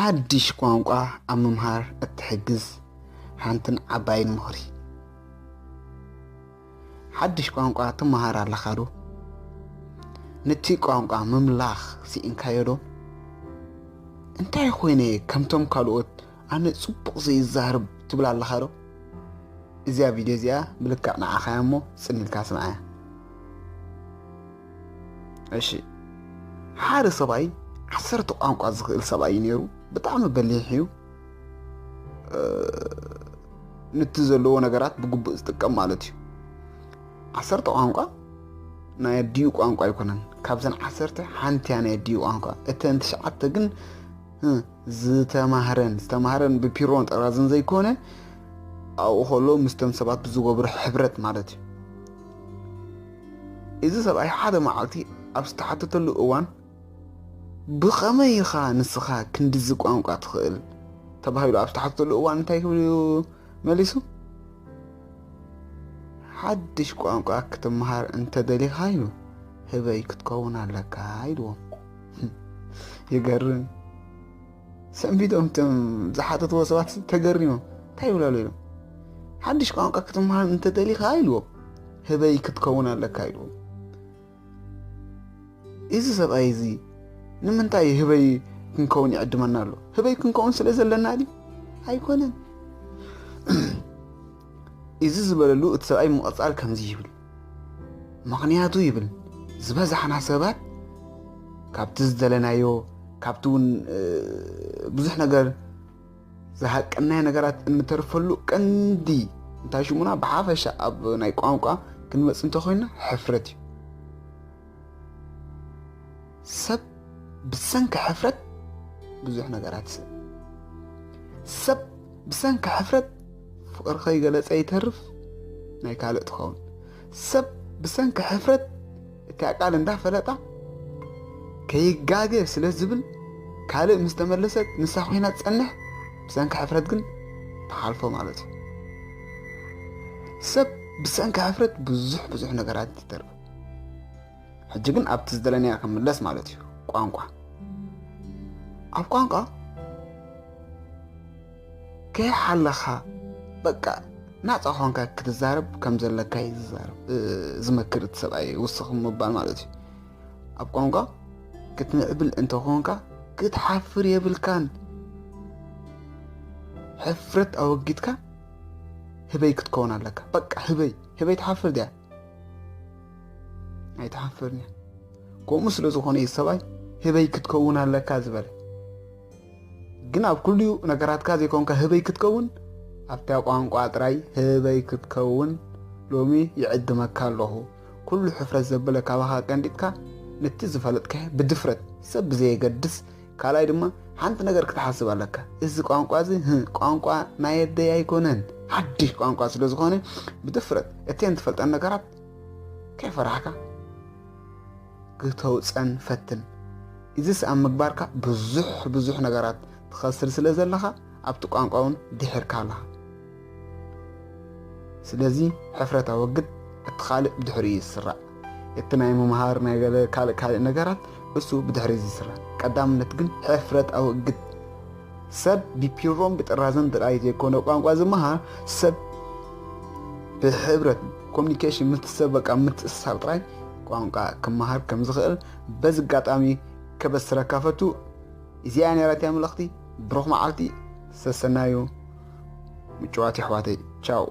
ሓድሽ ቋንቋ ኣብ ምምሃር እትሕግዝ ሓንትን ዓባይን ምኽሪ። ሓድሽ ቋንቋ ትመሃር ኣለኻ ዶ? ነቲ ቋንቋ ምምላኽ ስኢንካዮ ዶ? እንታይ ኮይነ ከምቶም ካልኦት ኣነ ጽቡቕ ዘይዛረብ ትብል ኣለኻ ዶ? እዚኣ ቪድዮ እዚኣ ብልክዕ ንዓኻ እያ እሞ ጽን ኢልካ ስምዓያ። እሺ፣ ሓደ ሰብኣይ ዓሰርተ ቋንቋ ዝኽእል ሰብኣይ እዩ ነይሩ። ብጣዕሚ በሊሕ እዩ። እ፣ ንቲ ዘለዎ ነገራት ብግቡእ ዝጥቀም ማለት እዩ። ዓሰርተ ቋንቋ ናይ ኣዲኡ ቋንቋ ኣይኮነን። ካብዘን ዓሰርተ ሓንቲ እያ ናይ ኣዲኡ ቋንቋ። እተን ትሽዓተ ግን፣ እ፣ ዝተማህረን ዝተማህረን ብፒሮን ጥራዝን ዘይኮነ፣ ኣብኡ ከሎ ምስቶም ሰባት ብዝገብሮ ሕብረት ማለት እዩ። እዚ ሰብኣይ ሓደ መዓልቲ ኣብ ዝተሓተተሉ እዋን፣ "ብኸመይ ኢኻ ንስኻ ክንድዚ ቋንቋ ትኽእል?" ተባሂሉ ኣብ ዝተሓተተሉ እዋን እንታይ ክብል እዩ መሊሱ? "ሓድሽ ቋንቋ ክትመሃር እንተደሊኻ" ኢሉ፣ "ህበይ ክትከውን ኣለካ" ኢልዎ። ይገርም። ሰንቢዶም እቶም ዝሓተትዎ ሰባት ተገሪሞም፣ "እንታይ ይብሉ ኣለዉ?" ኢሎም። "ሓድሽ ቋንቋ ክትመሃር እንተደሊኻ" ኢልዎም፣ "ህበይ ክትከውን ኣለካ" ኢልዎም። እዚ ሰብኣይ እዚ ንምንታይ ህበይ ክንከውን ይዕድመና ኣሎ? ህበይ ክንከውን ስለ ዘለና ድዩ? ኣይኮነን። እዚ ዝበለሉ እቲ ሰብኣይ ምቕጻል ከምዚ ይብል፣ "ምኽንያቱ" ይብል፣ "ዝበዛሕና ሰባት ካብቲ ዝደለናዮ፣ ካብቲ እውን፣ እ፣ ብዙሕ ነገር ዝሃቀናዮ ነገራት እንተርፈሉ ቀንዲ እንታይ ሽሙና ብሓፈሻ ኣብ ናይ ቋንቋ ክንመጽእ እንተኾይና ሕፍረት እዩ። ሰብ ብሰንኪ ሕፍረት ብዙሕ ነገራት ይስእ። ሰብ ብሰንኪ ሕፍረት ፍቕሪ ከይገለጸ ይተርፍ፣ ናይ ካልእ ትኸውን። ሰብ ብሰንኪ ሕፍረት እቲኣ ቃል እንዳፈለጣ ከይጋገ ስለ ዝብል፣ ካልእ ምስ ተመለሰት ንሳ ኮይና ትጸንሕ፣ ብሰንኪ ሕፍረት ግን ትሓልፎ ማለት እዩ። ሰብ ብሰንኪ ሕፍረት ብዙሕ ብዙሕ ነገራት ይተርፍ። ሕጂ ግን ኣብቲ ዝደለናዮ ክምለስ ማለት እዩ። ቋንቋ፣ ኣብ ቋንቋ ከይሓለኻ በቃ ናጻ ኾንካ ክትዛረብ ከም ዘለካ እዩ ዝዛረብ፣ እ፣ ዝመክር እቲ ሰብኣይ። ውስኽ ምባል ማለት እዩ። ኣብ ቋንቋ ክትምዕብል እንተኾንካ ክትሓፍር የብልካን። ሕፍረት ኣወጊድካ ህበይ ክትከውን ኣለካ። በቃ ህበይ፣ ህበይ ትሓፍር ድያ? ኣይትሓፍርን እያ። ከምኡ ስለ ዝኾነ እዩ ሰብኣይ ህበይ ክትከውን ኣለካ ዝበለ። ግን ኣብ ኩሉ ነገራትካ ዘይኮንካ ህበይ ክትከውን፣ ኣብታ ቋንቋ ጥራይ ህበይ ክትከውን ሎሚ ይዕድመካ ኣለኹ። ኩሉ ሕፍረት ዘበለ ካባኻ ቀንዲጥካ ነቲ ዝፈለጥካዮ ብድፍረት ሰብ ብዘየገድስ፣ ካልኣይ ድማ ሓንቲ ነገር ክትሓስብ ኣለካ። እዚ ቋንቋ እዚ፣ ህ፣ ቋንቋ ናይ ኣደይ ኣይኮነን፣ ሓድሽ ቋንቋ ስለ ዝኾነ ብድፍረት እተን ትፈልጠን ነገራት ከይፈራሕካ ክተውፀን ፈትን። እዚስ ኣብ ምግባርካ ብዙሕ ብዙሕ ነገራት ትኸስር ስለ ዘለኻ ኣብቲ ቋንቋ እውን ድሒርካ ኣለኻ። ስለዚ ሕፍረት ኣወግድ፣ እቲ ካልእ ብድሕሪኡ ይስራዕ። እቲ ናይ ምምሃር ናይ ገለ ካልእ ካልእ ነገራት እሱ ብድሕሪ እዚ ይስራዕ። ቀዳምነት ግን ሕፍረት ኣወግድ። ሰብ ብፒሮን ብጥራዝን ጥራይ ዘይኮነ ቋንቋ ዝመሃር፣ ሰብ ብሕብረት ኮሚኒኬሽን ምትሰብ በቃ ምትእስሳር ጥራይ ቋንቋ ክመሃር ከም ዝኽእል በዚ ኣጋጣሚ ከበስረካ ፈቱ። እዚኣ ነይራ እቲኣ መልእኽቲ። ብሩኽ መዓልቲ፣ ሰሰናዩ ምጭዋት የሕዋተይ። ቻው።